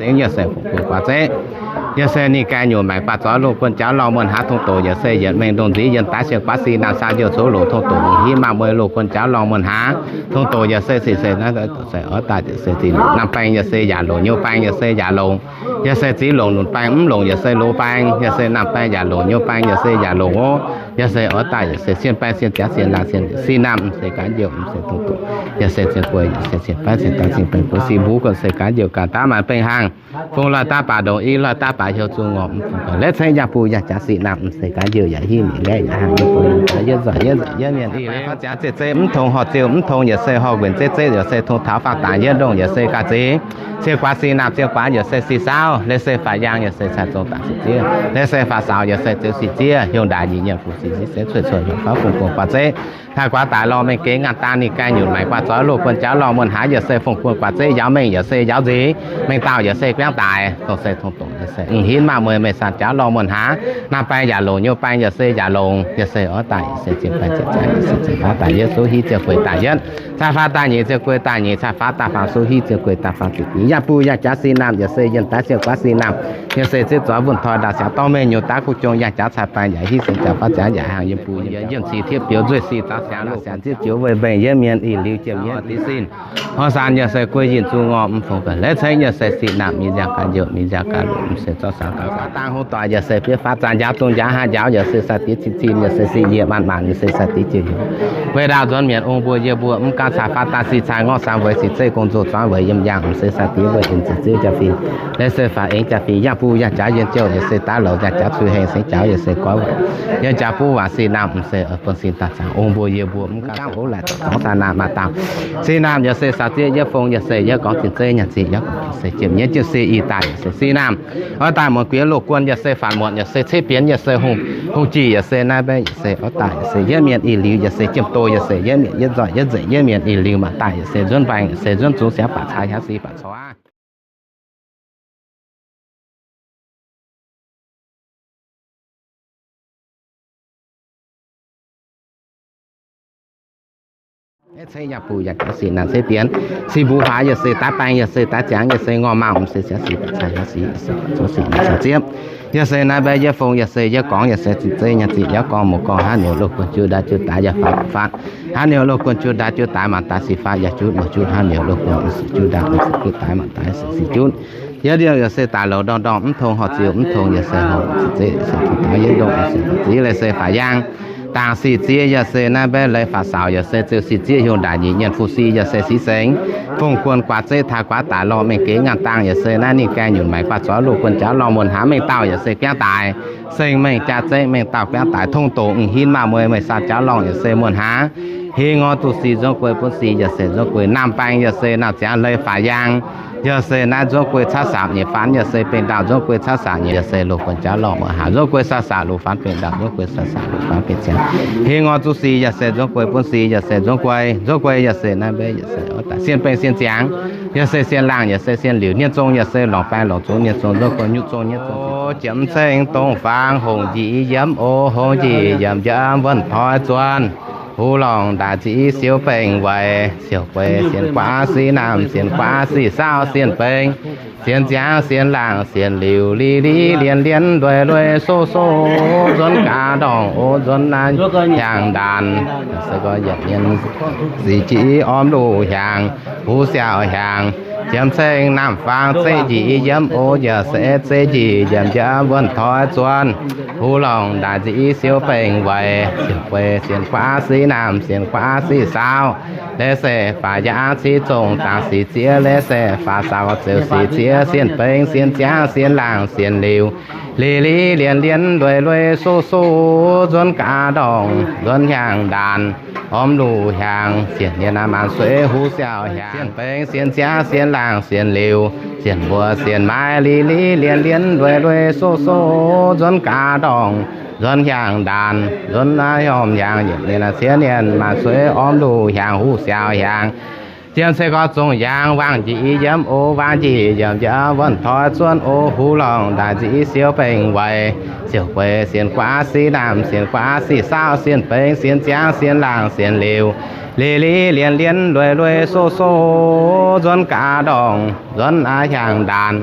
Zengx yaac se fungx guon guaax zeiv, yaac se ninh gaengh nyunc maengc baac zoix loz guon jauv lorngh muonh hnangv, tong doqc yaac se yietc mengh ndongh nziv yienh daaih sienx guaav sih naamh saa njiouv coux longc, tong doqc hingv maaih mueiz loz guon jauv lorngh muonh hnangv, tong doqc yaac se sic se naaiv se oix daaih yaac se ziv longc naamh baeng yaac se yaac longc, nyouz baeng yaac se yaac longc, yaac se ziv longc nunc baeng mv longc yaac se loz baeng, yaac se naamh baeng yaac longc, nyouz baeng yaac se yaac longc oc. Yaac se oix daaih yaac se sienh baeng sienh ziangx sienh laangh sienh sih naamh mv se gaax njiouv mv se tong doqc, yaac se ziangx guei yaac se sienh baeng sienh daaih sienh baeng guaax sih mbuo guonc se gaax njiouv gaax daav maanc bengh haangh. Fungx lorh daav baac ndongc i lorh daav baac heuc zuqc ngorc mv fungx gaax. Laaix ceix yangh buoz yangh jaax sih naamh mv se gaax njiouv yaac hingh mingh laeqv yaac haangh yie buoz yaac yie nzueic yie nzengc yie mienh ih leiz faaux ziangx zeiv zeiv mv tong horc ziouh mv tong yaac se horc nquenc zeiv zeiv yaac se tong taux faang dangx yie ndongh yaac se gaax zeix. Sienh guaax sih naamh sienh guaax yaac se sih saauv, leiz se faaux yaangh yaac se cai zong dangx sih ziev, leiz se faaux saaux yaac se ziouc sih ziev, hiuv ndaaic nyic nyienc fuqv sih ziev se cueiv cueiv hiuv faaux fungx guon guaax zeiv. Taaih guaax daic lorh mengh geix ngaanh daan ninh gaengh nyunc maengc baac zoix loz guon jauv lorngh muonh hnangv yaac se fungx guon guaax zeiv, yaauv mengh yaac se yaauv nziv, mengh dauh yaac se guangv daic, dongh se tong doqc yaac se mv hinv maaih mueiz meih saanh jauv lorngh muonh hnangv. Naamh baeng yaac longc, nyouz baeng yaac se yaac longc, yaac se oix daaih yaac se ziepc baeng ziepc zaangc yaac se ziepc faaux daaih yie suv hiv ziepc gueix daaih yietv, cai faaux daaih nyic ziepc gueix daaih nyic, cai faaux daaih faam suv hiv ziepc gueix daaih faam ziepc nyic. Yangh buoz yangh jaax sih naamh yaac se yienh daaih sienh guaav sih naamh, yaac se ziev zoix wuonh toi ndaauh siangx dorh mengh nyuoz daav kuv jong yangh jaax cai baeng yaac hiv sienh jaax faaux ziangx yaac haangh yiem buoz yiem jaax yienh cih tiev biouv nzueic sih zaux siangx loz siangx ziev joux weih mbenc yie mienh ih liuz jiem yie dix sin. Horh saan yaac se guei yinh zuqc ngorc mv fungx gaax. Laaix ceix yaac se sih naamh mingh nziaauc gaax njiouv mingh nziaauc gaax loz mv se zorqv saangx gaax. Faaux dangh hungh doic yaac se bieq faaux zaangc njaaux zong njaaux haaix njaaux yaac se sai diex cin cin yaac se sih njiec maanc maanc yaac se sai diex jiex hnyouv. Weic ndaauh nzuonx mienh ong mbuo yie mbuo mv gaanv cai faaux daaih sih cai ngorc saam weic sih zeiv gong nzou zuangx weic yiem yangh mv se sai diex weic en ziec ziouv jaa-fin. Laaix se faaux eng jaa-fin yangh buv yangh jaax yienh jouh yaac se daav louc yangh jaax cui heng sengx jaux yaac se goiv weic yiem jaax buv waac sih naamh mv se bun sin daaih zaangc ong mbuo yie mbuo mv gaanv ov laaic dorngx saa naamh maaih dauh sih naamh yaac se saux zieqv yietv fong yaac se yietv gorngv zinh zeiv nyaanh zinh yietv gorngv se jiem nyienv jienv se ih daaih yaac se sih naamh oix daaih muonc guiex loz guon yaac se faatv muotc yaac se ceiv bienx yaac se hungh jih yaac se naaiv mbaeqv yaac se oix daaih yaac se yietv mienh ih liuz yaac se jiem doz yaac se yietv mienh yietv nzoih yietv nzengc yietv mienh ih liuz maaih daaih yaac se nzuonx mbaengx yaac se nzuonx zungx siangx baac cai haaix sih baac cor aqv. Ceix yangh buv yangh jaax sih naamh ceiv bienx, sih mbuo huaax yaac se daav baeng yaac se daav ziangx yaac se ngorc maauh mv se siangx sih baac cai haaix sih yaac se baac cor sih naamh caux ziepv yaac se naaiv mbaeqv yietv fong yaac se yietv gorngv yaac se zinh zeiv nyaanh zinh yietv gorngv muoz gorngv haaix nyungc loz guon jiu ndaix jiu daaix yaac faatv faatv, haaix nyungc loz guon jiu ndaix jiu daaix maanc daaix sih faatv yaac jutv muoz jutv, haaix nyungc loz guon jiu ndaix mv se jutv daaix maanc daaix se sih jutv. Yietv ndongh yaac se daaih louc ndorngh ndorngh mv tong horc ziouc mv tong yaac se horc zinh zeiv se tong daaih yietv ndongh yaac se horc zinh leiz se faaux yaangh dangc sic ziev yaac se naaiv mbaeqv leiz faaux saaux yaac se ziouc sic ziev hiuv ndaaic nyic nyienc fuqv sih yaac se six sengx fungx guon guaax zeiv taaih guaax daic lorh mengh geix ngaanh dangh yaac se naaiv ninh gaengh nyunc maengc baac zoix loz guon jauv lorngh muonh hnangv, mengh dauh yaac se guangv daic, seng mengh jaax zeiv mengh dauh guangv daic, tongv doqc mv hinv maaih mueiz meih saanh jauv lorngh yaac se muonh hnangv. Hingv ngor duqv sic nzuonx guei bun sic yaac se nzuonx guei naamh baeng yaac se naamh ziangx leiz faaux yaangh yaac se naaiv nzuonx guei caaiv saapc nyeic faanv yaac se bengh ndaauh nzuonx guei caaiv saapc nyeic yaac se loz guon jauv lorngh muonh hnangv, nzuonx guei saapc saapc loz faanv bengh ndaauh nzuonx guei saapc saapc loz faanv bengh ziangx. Hingv ngor duqv sic yaac se nzuonx guei bun sic yaac se nzuonx guei, nzuonx guei yaac se naaiv mbaeqv yaac se oix daaih sienh bengh sienh ziangx yaac se sienh laangh yaac se sienh liuc, hniev zong yaac se longc baeng longc zong, hniev zong nzuonx guei nyutc zong hniev zong. Jiem ceng dongh faang hongh njiec yiem o, hongh njiec yiem njiec wuonh toi zuonx, huv longc ndaaic nzic siou bengh weic, siouc guei sienx guaav sic naamh sienx guaav sic saauv sienh bengx, sienx ziangx sienx laangh sienx liuc, li li lienh lienh lueic lueic soh soh, nzuonx gaax ndorngh o, nzuonx naaiv hiaangx ndaanc, se gorngv yietc mienh sic jic orm luh hiaangx, huv siaauc hiaangx, jiem ceng naamh faang zeiv njiec yiem o, yaac se zeiv njiec yiem njiec wuonh toi zuonx, huv longc ndaaic nzic siou bengh weic, siouc guei sienx guaav sic naamh sienx guaav sic saauv, leiz se faaux yaangh civ zongh dangx sic zieqv, leiz se faaux saaux ziouc sic zieqv, sienx bengx sienx ziangx sienx laangh sienx liuc, li li lienh lienh lueic lueic soh soh, nzuonx gaax ndorngh nzuonx hiaangx ndaanc, orm luh hiaangx, sienx nienh maanc sueiv huv siaauc hiaangx, sienx bengx sienx ziangx sienx laangh sienx liuc, sienx mbuoqc sienx maaiz, li li lienh lienh lueic lueic soh soh, nzuonx gaax ndorngh nzuonx hiaangx ndaanc, nzuonx naaiv hormh hiaangx, yietc nienh ciev nienh maanc sueiv orm luh hiaangx huv siaauc hiaangx. Jiem se gorx zongh yaangh waangh njiec yiem o, waangh njiec yiem njiec wuonh toi zuonx o, huv lorngh ndaaic nzic siou bengh weic, siouc gueix sienx guaav sic naamh sienx guaav sic saauv, sienx bengx sienx ziangx sienx laangh sienx liuc, Li-li lienz lienz lueiz lueiz soqv soqv, nzuonx gaax ndorngc, nzuonx aqv hiaangx ndaanx,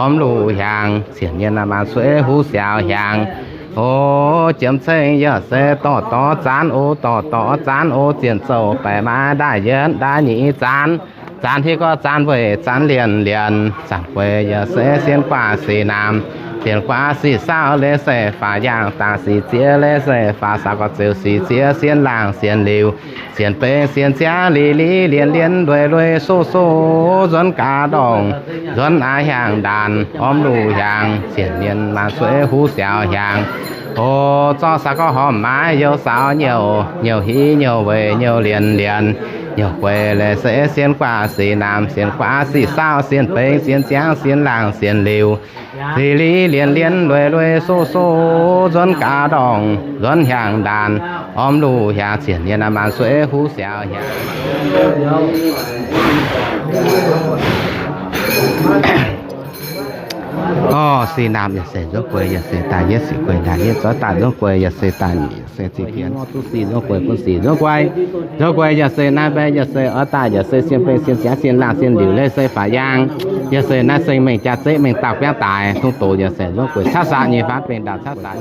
ormx luh hiaangx, sienx mienh maanc sueiv huv siaaux hiaangx. O, jiem ceng yaac se dorh dorh zaanv o, dorh dorh zaanv o, zien zouv baeqc maaih ndaaih yietv ndaaih nyic zaanv, zaanv hiuv gorx zaanv weic zaanv lienz lienz, zaanv gueix yaac se sienx guaav sic naamh, sienx guaav sic saauv leiz se faaux yaangh, dangc sic ziex leiz se faaux saaux, gorx zeux sic ziex sienx laangh sienx liuz, sienx bengx sienx ziangv, li-li lienz lienz lueiz lueiz soqv soqv, nzuonx gaax ndorngc, nzuonx aqv hiaangx ndaanx, ormx luh hiaangx, sienx mienh maanc sueiv huv siaaux hiaangx. O, zorqv saaux gorx hormh maaiz youc saaux nyouc, nyouc hiv nyouc weic nyouc lienz lienz, nyouc gueix leiz se sienx guaav sic naamh, sienx guaav sic saauv, sienx bengx sienx ziangv sienx laangh sienx liuz, li-li lienz lienz lueiz lueiz soqv soqv, nzuonx gaax ndorngc, nzuonx hiaangx ndaanx, ormx luh hiaangx, sienx mienh maanc sueiv huv siaaux hiaangx. Orv, sic naamh yaac se nzuonx gueix yaac se daaih yietv, sic gueix daaih yietv, zorqv daaih nzuonx gueix yaac se daaih nyic, yaac se ziqc jienv duqv sic nzuonx gueix, bun sic nzuonx gueix. Nzuonx gueix yaac se naaiv mbaeqv yaac se oix daaih yaac se sienx bengx sienx ziangv sienx laangh sienx liuz leiz se faaux yaangh, yaac se naaiv seng mengh jaa zeqv mengh dauh biangv daaix, tungv doz yaac se nzuonx gueix caqv saqc nyic faanx bengh ndaauh caqv saqc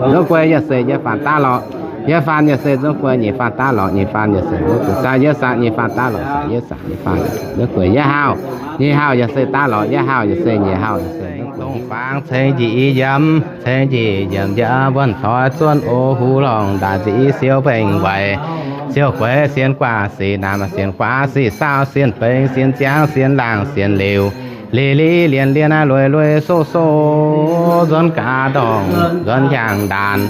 nzuonx gueix yaac se yietv faanx daav lorqc, yietv faanx yaac se nzuonx gueix nyic faanx daav lorqc, nyic faanx yaac se nzuonx gueix saau yietv saqc nyic faanx daav lorqc, saau yietv saqc nyic faanx nzuonx gueix yietv hauh, nyic hauh yaac se daav lorqc, yietv hauh yaac se nyic hauh yaac se nzuonx gueix. Dongh faang ceng njiec i yiemc, ceng njiec yiemc yaac wuonh toi zuonv o, huv lorngh ndaaih nzic siou mbengh weic, siou gueix sienx guaav sic naamh, sienx guaav sic saauv, sienx bengx sienx ziangv sienx laangh sienx liuz, li-li lienz lienz lueiz lueiz soqv soqv, nzuonx gaax ndorngc, nzuonx hiaangx ndaanx,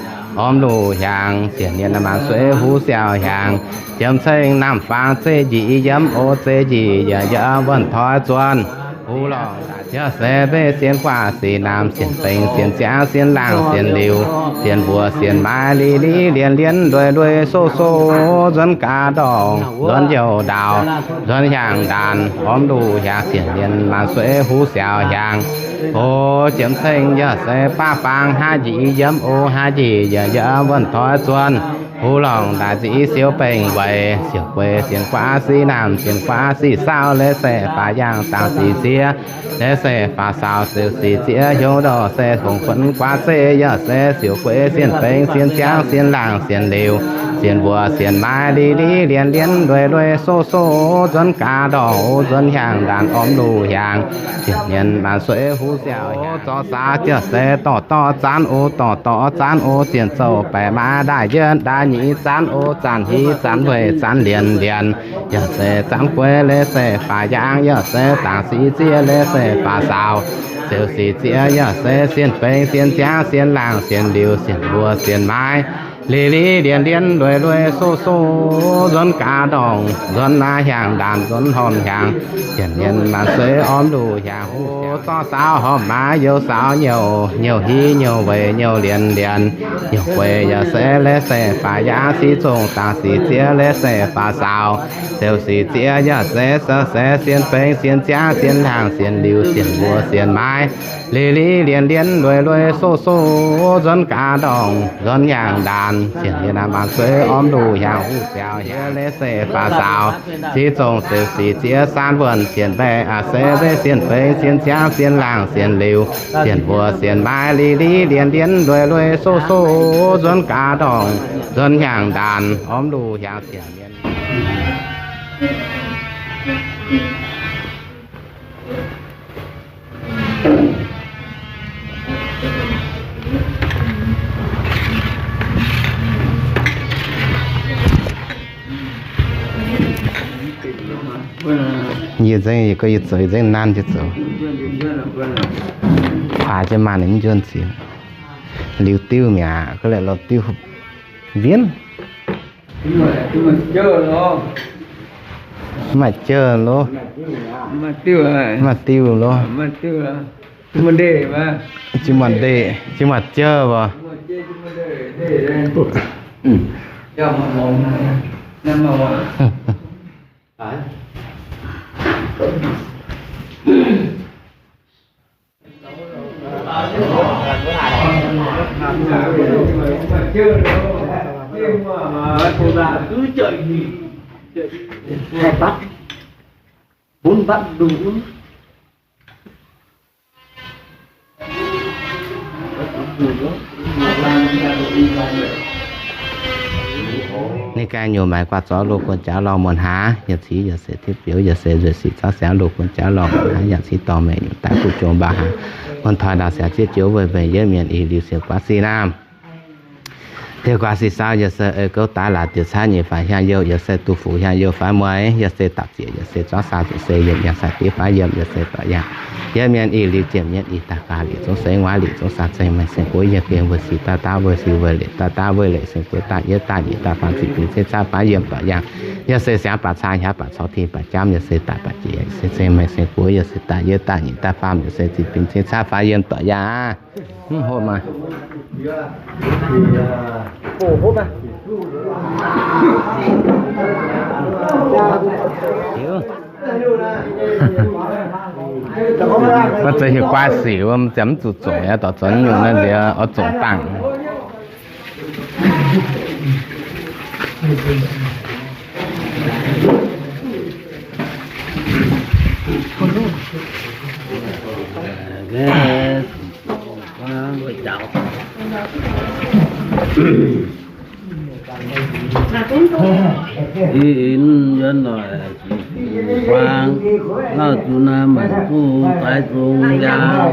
ormx luh hiaangx, sienx mienh maanc sueiv huv siaaux hiaangx, jiem ceng naamh faang zeiv njiec i yiemc o, zeiv njiec yiemc yaac wuonh toi zuonv, huv lorngh yaac se mbenc sienx guaav sic naamh, sienx bengx sienx ziangv sienx laangh sienx liuz, sienx mbuox sienx maaiz, li-li lienz lienz lueiz lueiz soqv soqv, nzuonx gaax ndorngc, nzuonx youh ndaaux, nzuonx hiaangx ndaanx, ormx luh hiaangx, sienx mienh maanc sueiv huv siaaux hiaangx. O, jiem ceng yaac se baav faang, haav njiec i yiemc o, haav njiec yiemc yaac wuonh toi zuonv, huv lorngh ndaaih nzic siou mbengh weic, siouc gueix sienx guaav sic naamh, sienx guaav sic saauv, leiz se faaux yaangh, dangc sic ziex leiz se faaux saaux, zeux sic ziex hnyouv ndorh se fongc funx guaav zeiv yaac se siouc gueix sienx bengx sienx ziangv sienx laangh sienx liuz, sienx mbuox sienx maaiz, li-li lienz lienz lueiz lueiz soqv soqv, nzuonx gaax ndorngc o, nzuonx hiaangx ndaanx, ormx luh hiaangx, sienx mienh maanc sueiv huv siaaux hiaangx. Zorqv saaux yaac se dorh dorh zaanv o, dorh dorh zaanv o, zien zouv baeqc maaih ndaaih yietv ndaaih nyic zaanv o, zaanv hiv zaanv weic zaanv lienz lienz, yaac se zaanv gueix leiz se faaux yaangh, yaac se dangc sic ziex leiz se faaux saaux, zeux sic ziex yaac se sienx bengx sienx ziangv sienx laangh sienx liuz, sienx mbuox sienx maaiz, li-li lienz lienz lueiz lueiz soqv soqv, nzuonx gaax ndorngc, nzuonx aqv hiaangx ndaanx, nzuonx hormh hiaangx, sienx mienh maanc sueiv ormx luh hiaangx. Zorqv saaux hormh maaiz youc saaux nyouc, nyouc hiv nyouc weic nyouc lienz lienz, nyouc gueix yaac se leiz se faaux yaangh, sic zongh dangc sic ziex leiz se faaux saaux, zeux sic ziex yaac se se se sienx bengx sienx ziangv sienx laangh sienx liuz, sienx mbuox sienx maaiz, li-li lienz lienz lueiz lueiz soqv soqv, nzuonx gaax ndorngc, nzuonx hiaangx ndaanx, sienx mienh maanc sueiv ormx luh hiaangx, huv siaaux hiaangx leiz se faaux saaux, sic zongh zeux sic ziex saanv wuonh sienx mbaeqc aqv se mbenc sienx bengx sienx ziangv sienx laangh sienx liuz, sienx mbuox sienx maaiz, li-li lienz lienz lueiz lueiz soqv soqv, nzuonx gaax ndorngc, nzuonx hiaangx ndaanx, ormx luh hiaangx sienx mienh. Yie nzengc, yie gorngv yie zoux, yie nzengc nanv yie zoux. Faaux jienv maanh ninh mv njuonv ziex. Liuz diuv mi'aqv, gorngv lorz diuv mbienv. Mv maaih jauv loh. Mv maaih diuv loh. Jiex maaih ndeic, jiex maaih jauv mbuo. Haih mbatv, mbuo mbatv ndongc wuov. Ninh ganh nyungc maaiz guaax zorqv loz-guonh jaax lorh muonc haaix, yaac cingx yaac se tiuv biouv yaac se nzueic sic zauv siangx loz-guonh jaax lorh muonc haaix, yaac cingx dorh mengh nyungc daaih guv jong mbaa haaix, muonc toic ndau siangx zieqv joux weic mbenc yietv mienh ih liuz sienx guaax sic naamh. Dieh guaax sic saau yaac se ei gouv daaih laaix dieh caaiv nyeic faanx hiaang youh yaac se duqv fuqv hiaang youh faix mueiz yaac se dapc zieqc yaac se zorqv saa ziouc se yiem yangh sai diev faix yiem yaac se doic yangh. Yietv mienh ih liuz ziepc nyeic ih daaih gaax liqc zungv seix nguaaiv liqc zungv saa zeih meih seng guoqv yie gengh weic sic daaih daav weic sic weic leic daaih daav weic leic seng guoqv daaih yietv daaih nyic daaih faam ziqc binc ceix caaiv faix yiem doic yangh. Yaac se siangx baac caa hiaangx baac caux tin baac jaamv yaac se daaih baac jiex yaac se zeih meih seng guoqv yaac se daaih yietv daaih nyic daaih faam yaac se ziqc binc ceix caaiv faix yiem doic yangh. Hopv maah. Mv zeiz hieh guaav sic wuov, mv ziouc mv zuqc zongc aqv, dorh zuqc nyungc naaiv nziex oix zongc dangh. Ih ih yuonv noic zuqc fuqv faang, lauh junc naaiv mangc duqv daaih zong yaang,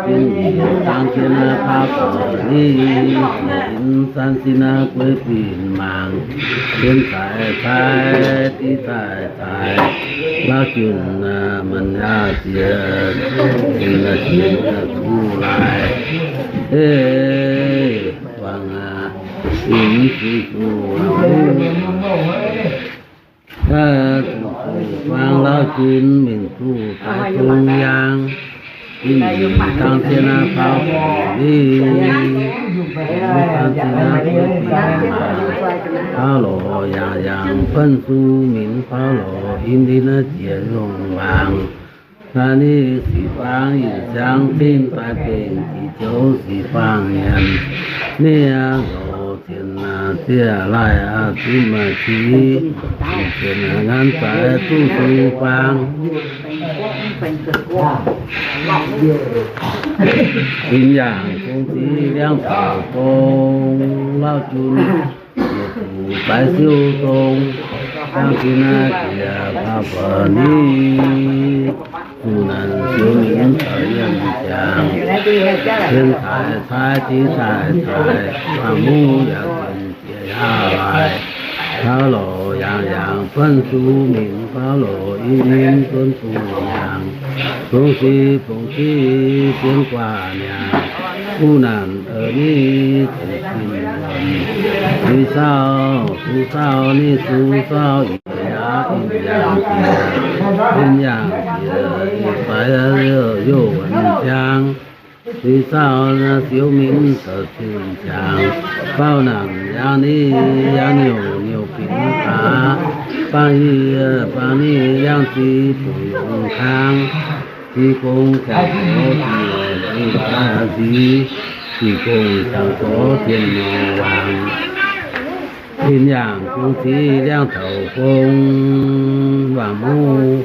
jin yietc dangh jien naaiv paapv doic ni, jiex in san sin naaiv guei binh mangc, jien zaaix cai, div zaaix cai, lauh junc naaiv mangc yaauc ziex, jin naaiv jiex duqv laaix, ei, wangc aqv, in zuqc zuqc Zuqc zuqc faang lauh junc mingh duqv daaih zong yaang, jin yietc dangh jien naaiv paauv longc ni, dangh jien naaiv paauv longc, paauv lorz yangh yangh buonv su minc, paauv lorz in in naaiv jiex longc waangc. Naaiv ni sic faang yinh siang zinh daaih bengc jiex joux sic faang nyanc, nie lorz zienh zieqv laih aqv zipv maaih qic, zienh nganv zaaix duqv su faang. Zinh yaangh zong ziqv liangv taux gong, lauh junc yietc zuqc baaix siou zong, dangh zinh naaiv jiex faaux buonc ni, zuqc naanc siou minc taux yiem ziangx, zienh caaix cai, div caaix cai, faam muv yaac zinh jiex yaauh laaix, taux lorz yangh yangh buonv su minc, taux lorz in in buonv su yangh, zong sic bungx ziqv zien guaax niaa, guv naanc eix ni zuqc zinh wuonh, ni saauv, su saauv ni su saauv, yaac in yangh jiex, in yangh jiex, ih faix youh youh wuonh ziangh, ni saauv siou minc caux zinh ziangx, faaux naanc yangh ni yangh niouc niouc binc gaax, bangh yie bangh ni yangh ziqc bungx yungz kang, ziqc gong ziangh gorx ziqc, ziqc gong ziangh gorx zien nor waangc. Tin yaangh gong ziqc liangv taux gong, waangc muv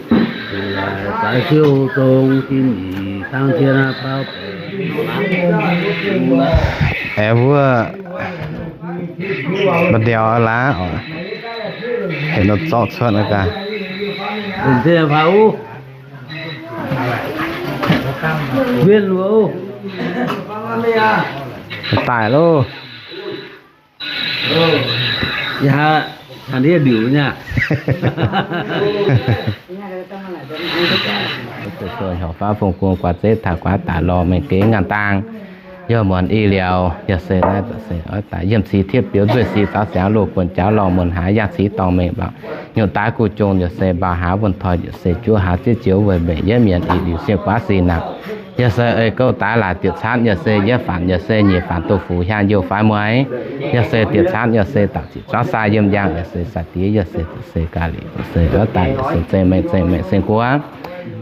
zinh laaix zaaix siou zong, tin yietc dangh jien naaiv paauv benx. Aengx wuov, mbuo ndiaux laaix oc, heuc nor zorqv cuotv gaax. Win wuov, daaih loh. Yaac hnangv ndiev ndiuc nyei. Heuc haaix faanv fungx gong guaax zeiv taux guaax daaih lorh mengh geix ngaanh dang. Yaac muonc ih liuz, yaac se naaiv se oix daaih yiem cix tiepv biouv nzueic sic zaux siangx loz-guonh jaux lorh muonc haaix yangh cix dorngh mengh mbaux, nyungc daaix guv jong yaac se mbaux haaix wuonh toi yaac se juov haaix zieqv joux weic mbenc yietv mienh ih liuz sienx guaax sic naamh. Yaac se ei gouv daaih laaix diuc caanv yaac se yietv faanx yaac se nyic faanx duqv fuqv hiaang youh faix mueiz. Yaac se diuc caanv yaac se dapc ziqc zauv sai yiem njang yaac se sai diev yaac se se ga'lic se oix daaih yaac se zeih mengh zeih mengh seng guoqv.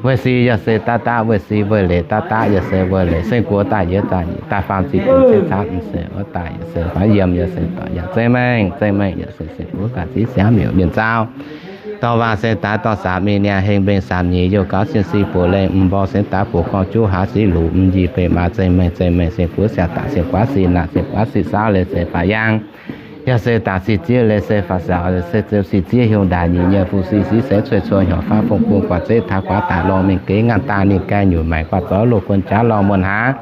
Weih sic yaac se daav daav weih sic, weih leiz daav daav yaac se weih leiz. Seng guoqv daaih yietv daaih nyic daaih faam ziepc benx cietv caatv, se wuov daaih yaac se faanv yiem, yaac se doic yaac zeiv mengh, zeiv mengh yaac se seng guoqv gaax ziv siangv miuc mienh zaauv. Dorh waac se daaih dorh saax mingh niaa heng mbeng saam nyic youh gauv cien si buoc lengh m'nqorngv se daaih buoc gorngv juv haav siqv luc m'njih beiv maa zeiv mengh, zeiv mengh seng guoqv siang daaih siang guaav sic naanc siang guaav sic saauv leiz se faaux yaangh. Yaac se daaih sic zieqv leiz se faaux saaux, se ziouc sic zieqv hiuv ndaaic nyic nyei fu si siqv se cueiv cuo hnyouv faanv fongc bung guaax zeiv taaix guaax daaih lorngh mingh geix ngaanc daaih ninh gaengh nyutc maengc guaax zorv loz guon jaav lorngh muonh haav.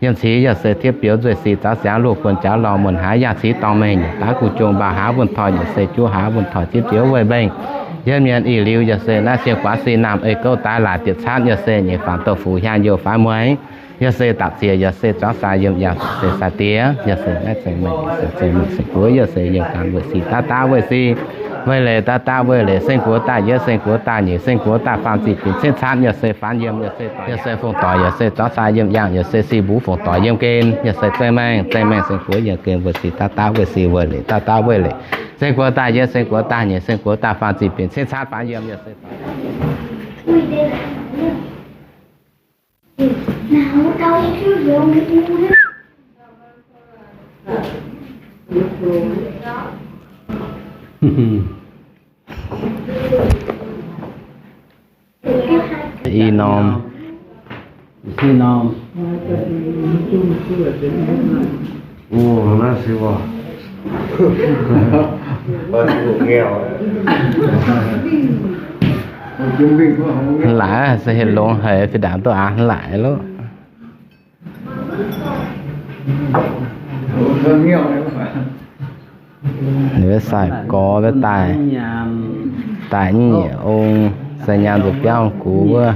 Yiem cingx yaac se tiev biouv nzueic sic zaux siangx loz guon jaav lorngh muonh haav. Yaac cingx dorngh mengh nyutc daav guv jong mbaa haav wuonh toi yaac se juv haav wuonh toi zipv zioux weih mbengh. Yiem mienh ih liuz yaac se naaiv siang guaav sic naamh eix gouv daaih laaic diec caatv yaac se nyeic faanx douh fuc hiaang youh faanv mueiz. Yaac se dapc ziex yaac se zuangx sai yiem yangh se sai diex, yaac se naaiv zeiv mengh, se zeiv mengh seng guoqv, yaac se yiem ganh weih sic daav daav weih sic, weih leiz daav daav weih leiz, seng guoqv daaih yietv, seng guoqv daaih nyic, seng guoqv daaih faam ziepc benx cietv caatv, yaac se faanv yiem, yaac se doic, yaac se fongc doic, yaac se zuangx sai yiem yangh, yaac se sic mbuv fongc doic yiem gen, yaac se zeiv mengh, zeiv mengh seng guoqv yiem gen weih sic daav daav weih sic, weih leiz daav daav weih leiz, seng guoqv daaih yietv, seng guoqv daaih nyic, seng guoqv daaih faam ziepc benx cietv caatv faanv yiem, yaac se I norm. I norm. Laaix se heuc longx haic, fih ndaangc duqv aav laaix loh. Ninh mbuo sai gorx wuov daaih, daaih nyiec ong, se nyaam nzuqc biauv gux wuov.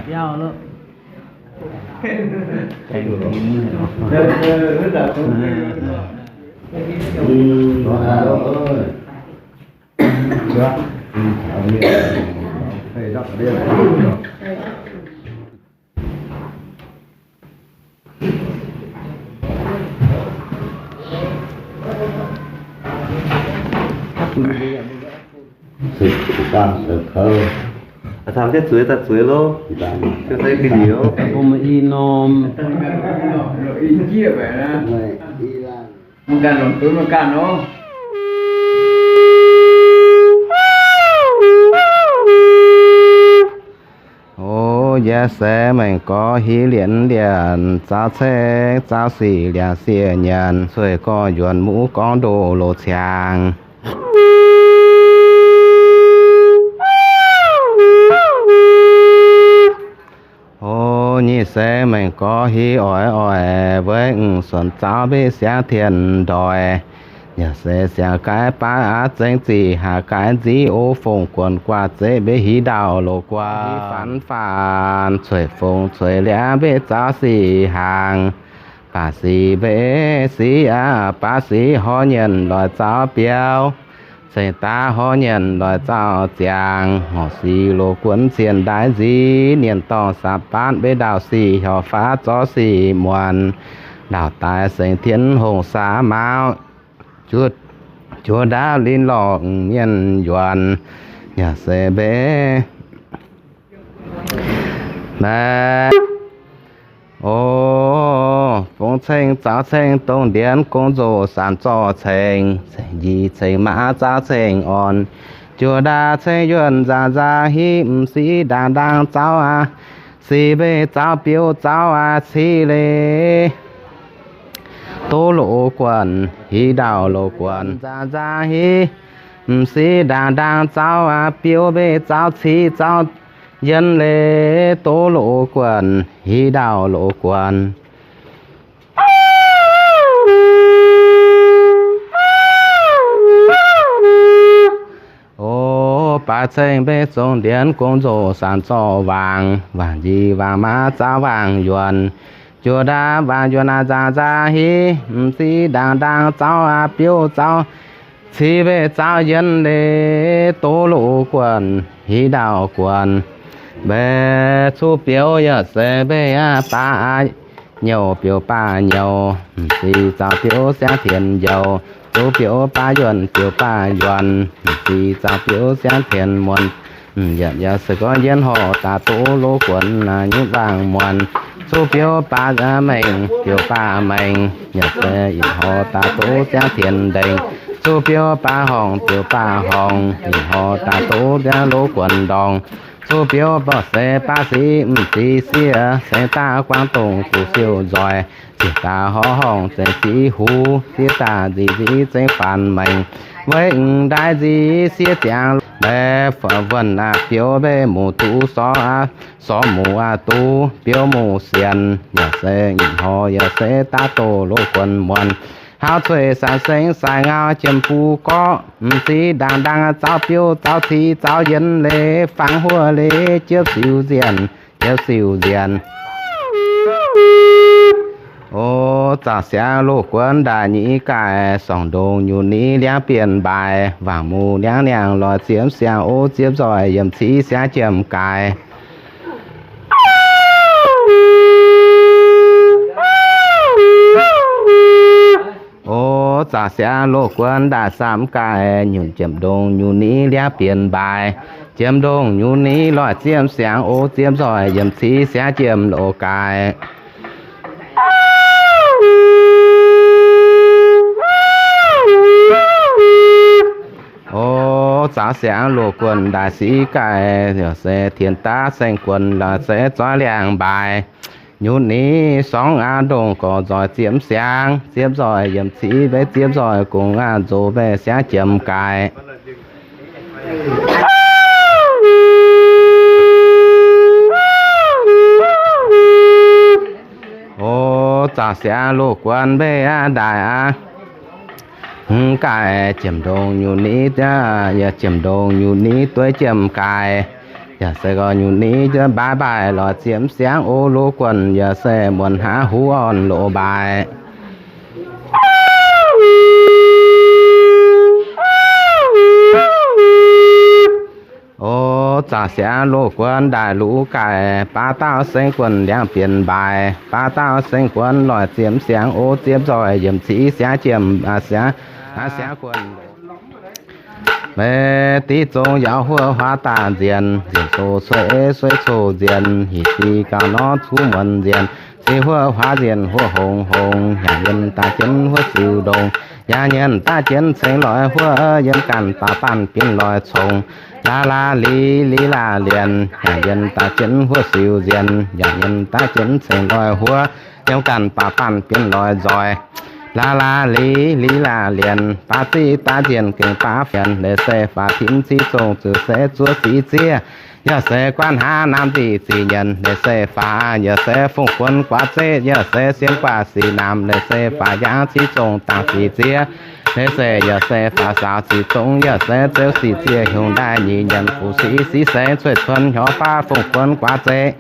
Taux jienv zueiz daaih zueiz loh. Mbuo maaih i norm. Ganh longc duqv maiv ganh nor. O, yie se mengh gorx hiv lienc lienc, zaaux ceng zaaux sic liangx siec nyanc, cueiv gorx yuonx muv gorngv ndoh loz ciangx. O, nyic se mengh gorx hiv oix oix, weic m'suonc zaaux mbeqv siangx tien ndoih. Yaac se siangx gaix baav aav zengx zic, haaix gaix nziv o fongc guonc guaax zeqv mbeqv hiv ndau loz guaax. Faanx faanx cueiv fongc cueiv liangx mbeqv zaaux sic hnaangx. Baac sic mbeqv sic aqv, baac sic horv nyienc loic zaaux biauv. Ceng daav horv nyienc loic zaaux ziangx, horc sic loz guonc cien ndaix nziv, nyienc dorngh saax baanv mbeqv ndau sic, horc faav zorv sic muonc, ndau daaih sengx tien hongh saax maauh, juoz ndaauv linh lorh mienh yuonc, yaac se mbeqv Mbaeqc, o, fongx ceng zaaux ceng dongh ndienx gong nzoqc sanc zorqv ceng, ceng njiec ceng maav zaaux ceng orn, juoz ndaauv ceng yuonh nzaac nzaac hiv m'sic ndaangc ndaangc zaaux aqv, sic mbeqc zaaux biouv zaaux aqv civ leiz. Doz loz guonc hiv ndau loz guonc nzaac nzaac hiv, m'sic ndaangc ndaangc zaaux aqv, biouv mbeqc zaaux civ zaaux yienh leiz. Doz loz guonc hiv ndau loz guonc. O, baaix ceng mbeqc zongh ndienx gong nzoqc sanc zorqv waangc, waangc njiec waangc maav zaaux waangc yuonh, juoz ndaauv waangc yuonh aav nzaac nzaac hiv, m'sic ndaangc ndaangc zaaux aqv, biouv zaaux civ mbeqc zaaux yienh leiz. Doz loz guonc hiv ndau guonc, mbeqc cuqv biouv yaac se mbeqc aqv, baav aqv nyouh biouv baav nyouh, m'sic zaaux biouv siangv tienx njoux, cuqv biouv baav yuonh biouv baav yuonh, m'sic zaaux biouv siangv tienx muonc, Yaac se gorngv yienv horh daaih duqv lov guonx nyutc waangh muonc, zuqv biouv baav mengh, biouv baav mengh, yaac se ih horh daaih duqv ziangv tienx ndengh, zuqv biouv baav horngh, biouv baav horngh, ih horh daaih duqv ziangv lov guonx ndorngx, zuqv biouv baav se baav siqv m'ziex sieqv, se daav guaangv dongh guv siouv nzoih, ziex daaih horv horngh zengc ziqv huv, ziex daaih nzic nziv zengc faanx maengx, weic m'ndaaih nzic sieqv ziangx mbaeqc wuonh aqv, biouv mbeqc muc duqv sorv aqv, sorv muc aqv duqv biouv muc sienx, yaac se ih horh yaac se daav doz lov guonx muonc, hauv cueiv saanx sengx sai ngau jiem buv gorqv, m'ziex ndaangc ndaangv zaux biouv zaux ciqv zaux yienx leiz fangx huov leiz jiepv siux nzienh, jiepv siux nzienh. O, zaangc siangx loz-guonx ndaaih nyic gaaih, sorngv ndongh nyutc nitv liangv bienh mbaaix, wangc muc liangv niangh loic ziepv siang, o, ziepv nzoih yiem ciqv siangv jiem gaaix. O, zaangc siangx loz-guonx ndaaih samv gaaih, nyutc jiem ndongh nyutc nitv liangv bienh mbaaix, jiem ndongh nyutc nitv loic ziepv siang, o, ziepv nzoih yiem ciqv siangv jiem loz gaaix. O, zaangc siangx loz-guonx ndaaih siqv gaaih, yaac se tien daav seng guonx laaix se zuov liangh mbaaix. Nyutc nitv sorngv aqv ndongh gorx nzoih ziepv siang, ziepv nzoih yiem ciqv mbeqv ziepv nzoih gong aqv nzox mbeqv siangv jiem gaaix. O, zaangc siangx loz-guonx mbeqv aqv ndaaih aqv. Hmz gaaih jiem ndongh nyutc nitv, yaac jiem ndongh nyutc nitv dueiv jiem gaaix. Yaac se gorngv nyutc nitv mbaaix mbaaix loic ziepv siangv, o, loz-guonx yaac se muonc haav huv orn loz mbaaix. O, zaangc siangx loz-guonx ndaaih luv gaaih, baav dauh sengv guonx liangv bienh mbaaix, baav dauh sengv guonx loic ziepv siangv, o, ziepv nzoih yiem ciqv siangv jiem, siangv, siangv guonx. Meix diqv zong yaauz huov huaav daaih nzienh, nzienh coc sueiv, sueiv coc nzienh, hingh diqv gauh norm zuqv muonz nzienh, se huov huaav nzienh huov hongx hongx, yaac yiem daaih jienv huov siux ndongx, yaac yiem daaih jienv ceng loic huov, yiem ganh baaux banh binc loic congx, laax laax liz liz laax lienc, yaac yiem daaih jienv huov siux nzienh, yaac yiem daaih jienv ceng loic huov, yiem ganh baaux banh binc loic nzoih, laax laax liz liz laax lienc, baav ziqv daav nzienh gengh baav fienx, leiz se faaux tinv ziqv zong zuqc se zuov siqv zieqv, yaac se guanv haav naamh nzic ziqc nyienc, leiz se faaux yaac se fongc guonx guaav zeqv, yaac se sienx guaax sic naamh, leiz se faaux yaangv ziqv zong dangh sic zieqv, leiz se yaac se faaux saaux ziqc zong, yaac se zeux sic zieqv hiuv ndaaih nyic nyienc, fuqv siqv siqv seix cueiv cuonx hnyouv baav fongc guonx guaav zeqv,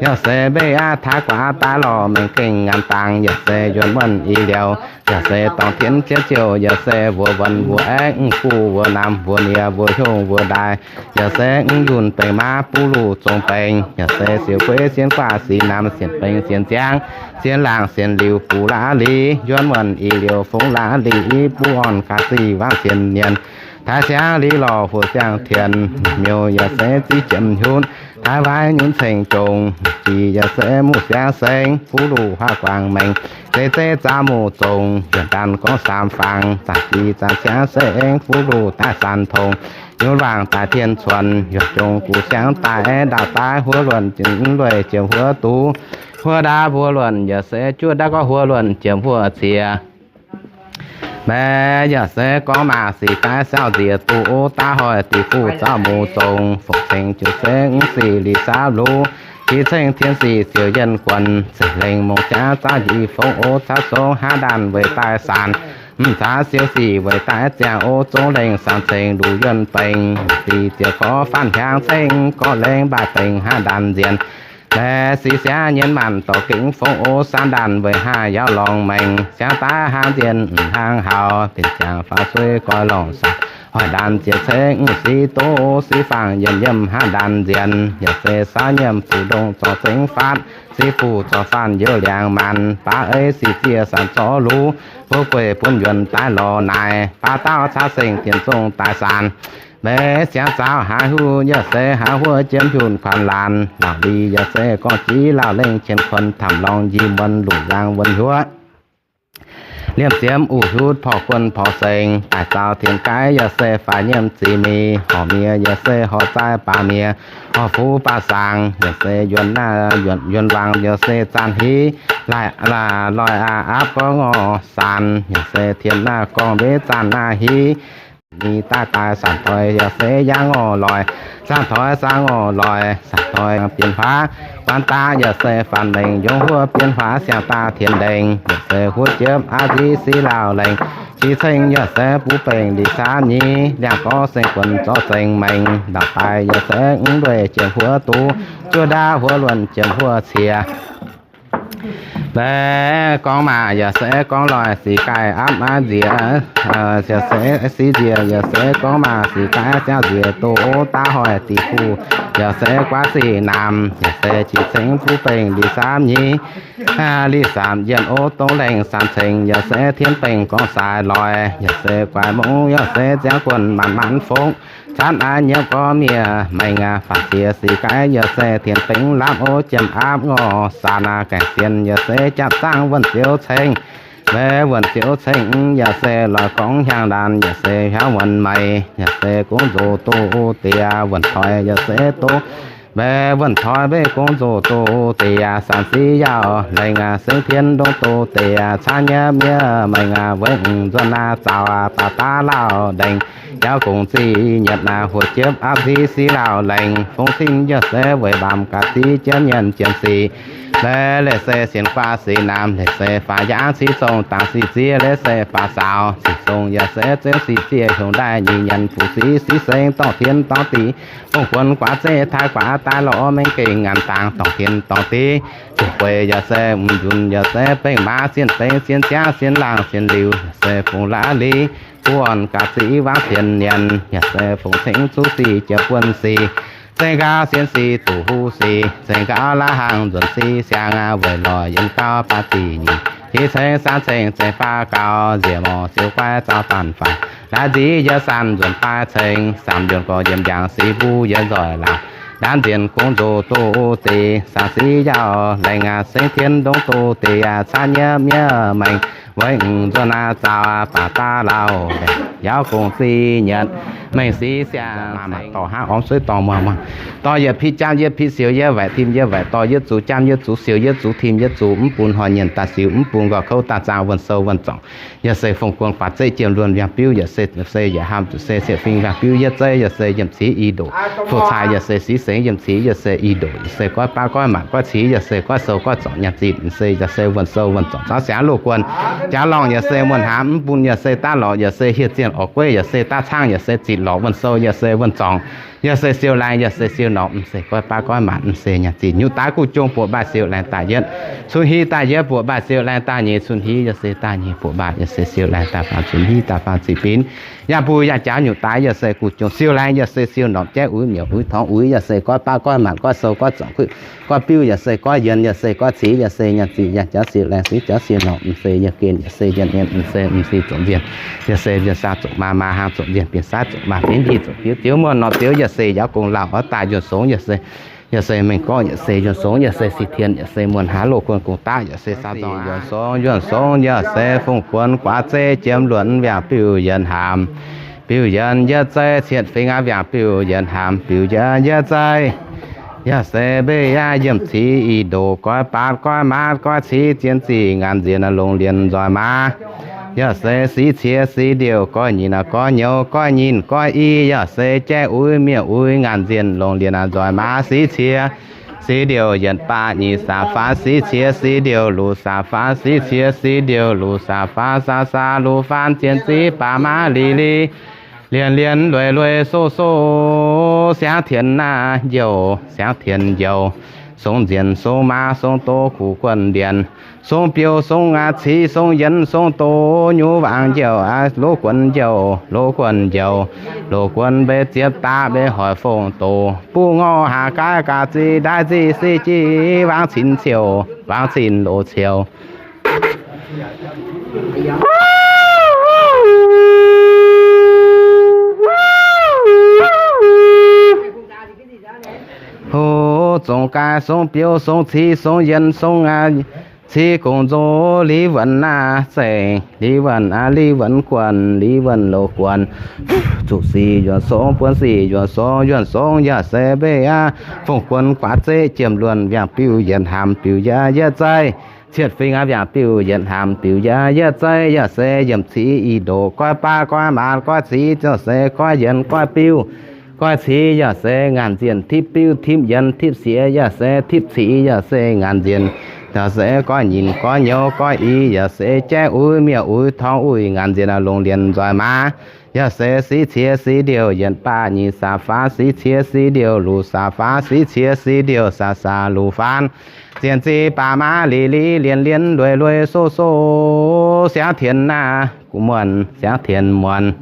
yaac se mbeqv aqv taaix guaax daaih lorh mengh gengh nganc dangx, yaac se yuonh muonh i liouh, yaac se dorngx tienv jienv ziouh, yaac se mbuox wuonx mbuox aengv, mv guv mbuox naamh, mbuox niex mbuox hnyouv mbuox ndaaih, yaac se mv yunh bengx maav buv luh zong bengx, yaac se siouc gueiv sienx guaax sic naamh, sienx bengx sienx ziangv, sienx laangc sienx liuz buv laav liz, yuonh muonh i liouh fongx laav liz, buv orn gaax ziqc waangv sienx nyienc, taaix siangv liz lorh huoqv siangv tienx, miuc yaac se ziqv jiem nyunv, taaix waaiv nyunv ceng jongx, zic yaac se muqv siangv sengx, buv luh huaav guangc mengh, zeiv zeiv zaux muqv zongx, yuonh ndaanh gorngv saam fangx, zaangc zic zaangc siangv se aengx, buv luh daaih saan tongx, nyunv waangc daaih tien cuonx, yuonh jongx guv siangv daaih aengx ndaauh daaih huov luonh, lueic jiem huov duqv, huov ndaauv mbuo luonh, yaac se juov ndaauv gorngv huov luonh jiem huov ziex. Maiv yaac se gorngv maaz sic daaih saauv nziex duqv, o, daav hoic diqc fuqv zaux muqv zongx, fongc ceng jiu se mv sic liz saapv luv, jiex ceng tien sic ziouc yienh guonx, zengc lengh mongh jaav zaux njiec fongx, o, caux zongx haav ndaanh weic daaih saanc, mv caax siou sic weic daaih ziangh, o, zongx lengh saanc ceng luc yuonh bengx, sic ziouc gorx faanv hiaangx ceng gorx lengh mbaaih bengx haav ndaanh nziex. Maiv sic siangv nyienz maanc dorh gengh fongx, o, saanv ndaanh weic haav yaauv lorngx maengx, siangv daav haav nziex mv hnaangx haux, benx ziangx faaux sueih goix lorngc saanc, hoic ndaanh ziec ceng mv sic doz, sic fangx yiem yiem haav ndaanh nziex, yaac se saauv nyiemv fuqv ndongh zorc zengv faatv, sic fuqv zorc faanv youh liangx maanc, baav ei sic ziex saanc zorc luv, buov gueic bun yuonh daaih lorz naaic, baav dauh caux seng dienx zong daaih saanc. Meix siangx zaaux haaix huv yaac se haaix huov jiem yunh kuanx laanh, lauh li yaac se gorngv jiex lauh lengh qiex kuonx tamv lorngx njiec muonz luqc nzang wuonh huoqv. Liemh ziemx uqc hiuv porv guon porv sengx, daaih zaux tien gaaiv yaac se faix nyiemv ziqc mingh, horc miev yaac se horc zaih baac miev, horc fuv baac saangx yaac se yuonx naaiv yuonx waangc yaac se zaanc hiv, laaih laaih loih aav aapv gorngv ngorc saanx yaac se tien naaiv gorngv mbev zaanc naaiv hiv. Mingh daaih daaih saanc toi yaac se yangh ngorc loih, saanc toi saangx ngorc loih, saanc toi bienx huaav, guan daaih yaac se faanx lengh, yongh huov bienx huaav siang daaih tien lengh, yaac se huov jiepv aav nziv siqv lauh lengh, qiex ceng yaac se buv bengh lic camv nyei, liangh gorx seng guonx zorqv zengx mengh, ndau daaih yaac se mv ndueic jiem huov duqv, zuov ndaauv huov luonh jiem huov ciex. Meix gorngv maah yaac se gorngv loih sic gaih aapv maiv nziex, yaac se siqv nziex yaac se gorngv maah sic gaih siangv nziex doz daav hoic diqc buh, yaac se guaav sic naamh, yaac se qiex ceng buv bengh lic camv nyei, lic camv yienh ov dongh lengh saamx cengx, yaac se tien bengh gorngv saaix loih, yaac se guaix mongv, yaac se ziangv guonh maanc maanc fongv, caanv aav nyiemv gorngv miev mengh, faanx ziex sic gaih yaac se tien bengh lapv ov jiem aapv ngorc saanx, gaengh sienx yaac se japv zaangv wuonh ziouv ceng. Meix wuonh ziouv ceng yaac se loix gorngv hiaang laanh, yaac se hiaauv muonz meix, yaac se gongv nzoh doz deix wuonh toi yaac se doz. Meix wuonh toi mbev gongv nzoh doz deix, saanc siqv yaac lengh, sengx tien ndongh doz deix, caanv nyiemv miev mengh, weic nzuonx naaiv zaux baac daav lauh lengh, jauv gong zic nyietc, huov jiepv aapv nziv siqv lauh lengh, fong cing yaac se weic mbaamz ga'ziv jienv nyienc jiem sic. Leiz leiz se sienx guaav sic naamh, leiz se faaux yaangv siqv zong dangx sic ziex, leiz se faaux saaux sic zong yaac se zengv sic ziex, hiongx ndaaih nyic nyienc buc siqv, siqv sengx dorngh tien dorngh dic, fong guonx guaav zeiv taaih guaav daaih lorz mengh gengh ngaanc dangx dorngh tien dorngh dic, zuqc gueix yaac se m'njunc yaac se bengh maaz, sienh bengh sienh ziangv sienh laangh sienh liuc, yaac se fungx laav li buonc ga'ziv wangv tien nyienc, yaac se fungx cengx zuqv sic jiex buonc sic, zengx nqaaux sienh sic duqv huv sic, zengx nqaaux laav hnaangx nzuonx siqv siang, weic lorz yienh gauh baav zic nyic, qiex ceng saamv ceng zengx baav gauh, nziex morc siou guaiv zaux faanx faanx, laaix nziv yaac saanh nzuonx baav ceng, saamv yuonh gorx yiem njang siqv mbuo yaac nzoih laangc, ndaamv nzienh gongv nzoh doz deix, saanc siqv yaac lengh, sengx tien ndongc doz deix, caanv nyiemv miev mengh, weic nzuonx naaiv zaux baac daav lauh lengh, jauv gong zic nyietc, mengh siqv siang dorh hnangv ormv suiv dorh muangh muangh, dorh yietc piqv jaamv yietc piqv siou, yietc waaic tim yietc waaic dorh, yietc zuqc jaamv yietc zuqc siou, yietc zuqc tim yietc zuqc, mv bun hnoi nyienh daaih siou, mv bun nqoi kouv daaih zaang, wuonh sou wuonh zorngc. Yaac se fongc guon guaax zeiv jiem luonh wiangh biuv, yaac se, se yaac haam zuqc se siec fing wiangh biuv yietv zeiv, yaac se yiemh civ i ndoqc. Fu cai yaac se siqv sengx yiemh civ, yaac se i ndoqc, yaac se goiv baav goiv maanc goiv civ, yaac se goiv sou goiv zorngc nyaanh zinh, se yaac se wuonh sou wuonh zorngc caux siangx loz guon, jaax lorngh yaac se muonh hnamv mv bun, yaac se daav lorqc, yaac se hieh zienh orqc gueiv, yaac se daav caangv, yaac se zitc lorqc wuonh sou, yaac se wuonh zorngc, yaac se siou laengz, yaac se siou norqc, mv se goiv baav goiv maanc, mv se nyaanh zinh nyutc daaih guv jong buoqc mbaaih siou laengz daaih yietv, cun hiv daaih yietv buoqc mbaaih siou laengz daaih nyeic, cun hiv yaac se daaih nyeic buoqc mbaaih, yaac se siou laengz daaih faam, cun hiv daaih faam ziqc binv. Yangh mbuo yangh jaax nyutc daaih yaac se guv jong siou laengz, yaac se siou norqc jaiv uix miuc uix torngx uix, yaac se goiv baav goiv maanc goiv sou goiv zorngc kuiv goiv biuv, yaac se goiv yienx, yaac se goiv civ, yaac se nyaanh zinh yangh jaax siou laengz siqv jaax siou norqc, mv se yaac gen, yaac se yienh mienh, mv se mv sic zoqc nzienh, yaac se nzienh saah zoqc maa, maa hnaangx zoqc nzienh, bienh saav zoqc maa, bienh ndih zoqc biuv, ziouv muonh norqc ziouv, yaac se yaac gong lauh oix daaih yuonh songx, yaac se yaac se mengh gorngv, yaac se yuonh songx, yaac se sic tien, yaac se muonh hnaav loz guon gong daav, yaac se saah zorngc yuonh songx, yuonh songx, yaac se fongc guon guaax zeiv jiem luonc wiangh biuv yienx haamz, biuv yienx yietv zeiv cietv fingx aqv, wiangh biuv yienx haamz, biuv yienx yietv zeiv, yaac se mbeix yaac yiemh civ i ndoqc, goiv baatc goiv maatc goiv civ, zien zic ngaanc nzienh longc lienh nzoih maa. Yaac se siqv cie siqv ndiouc goiv nyinc goiv nyouz goiv nyinc goiv i, yaac se jaiv uix miuc uix ngaanc nzienh longc lienh nzoih maa siqv cie. Siqv ndiouc yietc baac nyic saam faanv siqv cie siqv ndiouc luc saam faanv siqv cie siqv ndiouc luc saam faanv saam saam luc faanv zien ziv baac maa li li. Lienh lienh lueiz lueiz sou sou siangv tien naaiv njoux siangv tien njoux. Song nzienh song maa song doz kuv guonh ndienh. Song biouv song aqv civ song yienx song doz nyuv wangc njoux aqv, loz guonh njoux loz guonh njoux. Loz guonh mbeix ziepc daaih mbeix hoic fongc doz, buv ngorc haac gaaiv gaax zic ndaaiv zic sic jiv wangc cin ciouc wangc cin loz ciouc. songx gaax, songx biouv, songx ciz, songx yienx, songx aav, ciz gong nzox, li wuonc aav zengc, li wuonc aav, li wuonc guonc, li wuonc loz guonc, zuqc sic yuonc songx, buonv sic yuonc songx, yuonc songx yaac se mbeix aav, fongc guon guaax zeqv jiem luonh, mbiaangc biuv yietc haamz biuv yaac yietc zeiv, cietv fingx aav, mbiaangc biuv yietc haamz biuv yaac yietc zeiv, yaac se yiemc ciz i ndoqc, goiv baav goiv maaz goiv ciz, yaac se goiv yienx goiv biuv, goiv ciz yaac se ngaanc nzienh tipv biuv tipv yienx tipv siex, yaac se tipv ciz yaac se ngaanc nzienh, yaac se goiv nyinc goiv nyouz goiv i, yaac se jaiv uix mietc uix torngx uix ngaanc nzienh longc lienc nzoih maaz, yaac se siv cie siv ndiouh yietc baav nyic sac faanv, siv cie siv ndiouh luoqc sac faanv, siv cie siv ndiouh sac sac luoqc faanv, zien zic baac maav lic lic lienh lienh lueic lueic soh soh, siangv tienx naaiv muonc, siangv tienx muonc.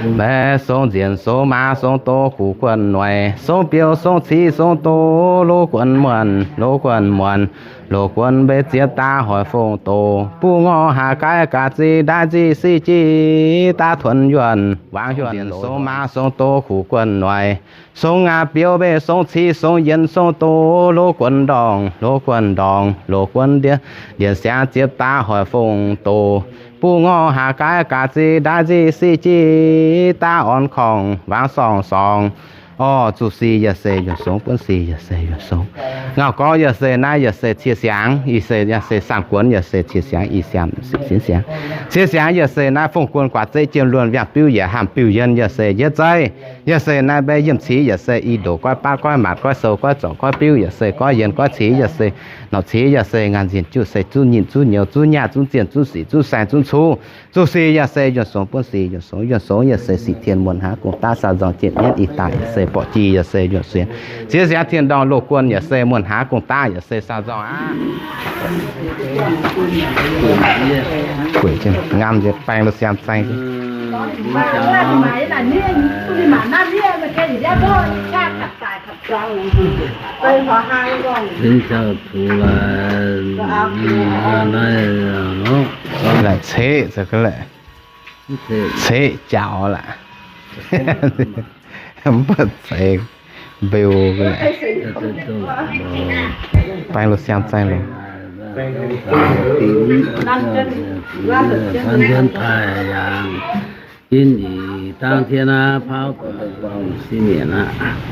Mbaeqc song nzienc song maaz song doz kuv guonv noic, song biouv song ciz song doz loz guonv muonc, loz guonv muonc, loz guonv mbeix ziepc daaih hoic fongc doz, buv ngorc haac gaaiv gaax zinh ndaaiv nzic sic jic daav tuonx yuonh wangc yuonh. Song maaz song doz kuv guonv noic, song aav biouv mbeix song ciz song yienx song doz loz guonv ndorngc, loz guonv ndorngc, loz guonv ndiev, ndiev siangv ziepc daaih hoic fongc doz, buv ngorc haac gaaiv gaax zinh ndaaiv nzic sic jic daav orn korngh wangc sorngh sorngh. Orv, zuqc sic yaac se yuonc songx, buonv sic yaac se yuonc songx. Ngauh gorngv yaac se naaiv yaac se cie siangx, ih se yaac se saanh guonx yaac se cie siangx, ih siamv sic sienx siangx. Cie siangx yaac se naaiv fongc guon guaax zeqv jiem luonh, mbiaangc biuv yietc haamz biuv yienx yaac se yietc zeiv. Yaac se naaiv mbaeqc yiemc ciz yaac se i ndoqc, goiv baav goiv maaz goiv sou goiv zorc goiv biuv, yaac se goiv yienx goiv ciz, yaac se norqc ciz yaac se ngaanc nzienh juqv se zuqv nyinc zuqv nyouz zuqv nyaah zuqv zienh zuqv sic zuqv saeng zuqv cuv. Zuqc sic yaac se yuonc songx, buonv sic yuonc songx. Yuonc songx yaac se sic tien muonc haaix gong daav saah nzorng jien mienv ih daaih yaac se borqv jiex yaac se yuonc songx. Ziex siangx tien ndorngh loz guon yaac se muonc haaix gong daav yaac se saah nzorng aqv. Ngamv njiec baeng lo siam zaeng. Zinv caux tuv laaix, naaiv, laaic ceqv, ceqv jaaux laaic. Mv baac zeiz mbeu laaic. Baeng lo siam zaeng lo. Fanh nzuonx taaih yangh, jin ih dangh tien aqv, paauv sin mienc aqv.